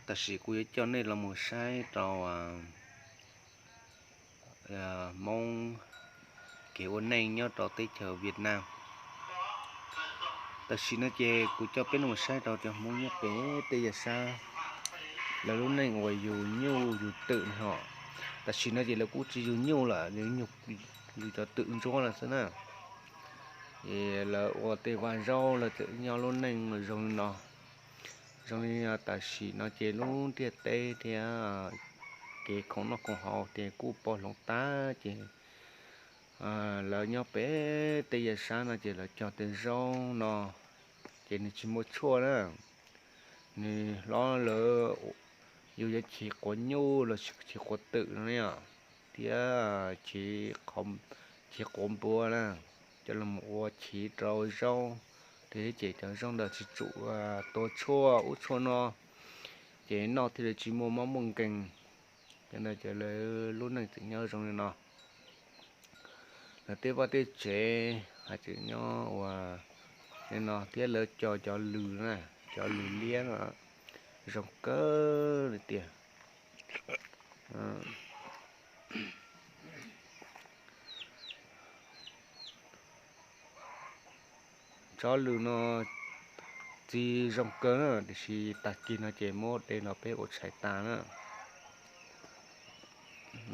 Tam sim kuv yuav coj nej los mus saib rau Hmoob kev ua neej nyob rau teb chaws Vietnam. Tam sim no ces kuv coj peb los saib rau cov Hmoob nyob pem tej yav sab, lawv lub neej uas yug nyuj yug twm no. Tam sim no ces lawv kuj tsis yug nyuj lawm, yug cov twm ntsuab lawm xwb na. Es lawv ua tej vaj zaub lawv txawm nyob lub neej zoo li no. Zoo li tam sim no ces lub ntiaj teb thiab kev khoom noj khoom haus ces kuj poob hloov tag ces lawv nyob pem tej yav sab no ces lawv cog tej zaub no ces nws tsis muaj tshuaj na. Nws hlob lawv yug yuav chiv quav nyuj los sis chiv quav twm no thiab chiv quav npua na, coj los ua chiv rau zaub, thiab ces cov zaub ntawd tsis tsum tua tshuaj ub tshuaj no, ces noj thiaj li tsis muaj mob muaj nkeeg. Cov ntawd ces lawv lub neej txawm nyob zoo li no. Lawv tej vaj tej tsev hais tseem nyob ua li no thiab lawv cog cov lws na, cov lws liab no zoo kawg li tiag. Tsob lws no txi zoo kawg na, tiam sis tag kis no ces muab de los peb ua tshais tas na.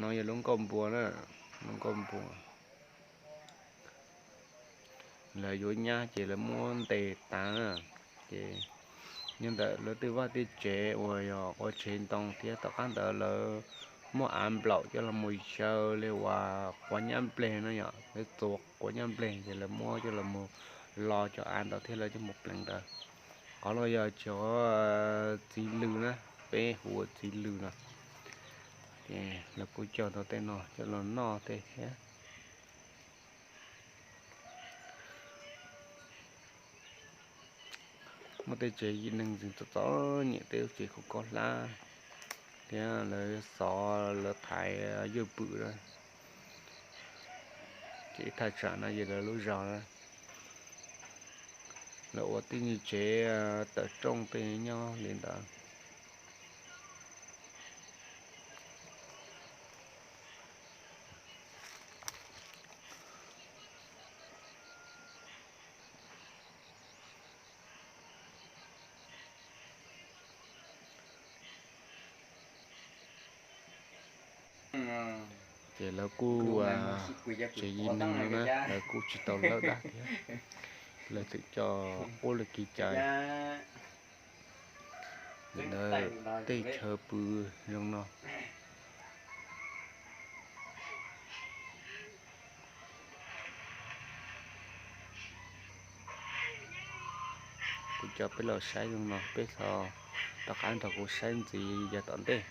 No yog lub nkauj npua na, lub nkauj npua. Lawv yuav nyab ces lawv muab ntes tas na. Ces nyob ntawm lawv tej vaj tej tsev uas yog ua tsev ntoo thiab tom qab ntawd lawv muab av nplaum coj los mus xyaw li uas quav nyab npleg no yom, lawv txuas quav nyab npleg ces lawv muab coj los mus lo cov av ntawd thiab lawv coj mus pleev ntawd. Qhov no yog cov txiv lws na, peb hu ua txiv lws no. Ces lawv kuj cog tau tej no coj los noj tej thiab. Muaj tej tsev neeg ntxim txom txom nyem, tej lub tsev kuj kaub hlab thiab lawv xov lawv thaiv ywj pwm lawm. Ces ib thaj tsam no yog lawv lub zos na, lawv ua tib nyuag tsev tawm rooj tej nyob li ntawd. Ces lawv kuj tsev neeg no na lawv kuj tsis tau lawb dab thiab, lawv txawm coj qub li kev cai. Ntawd tej chaw pw zoo no. Kuv coj peb los saib zoo no, peb ho rov qab nrog kuv saib ntxiv yav tom ntej.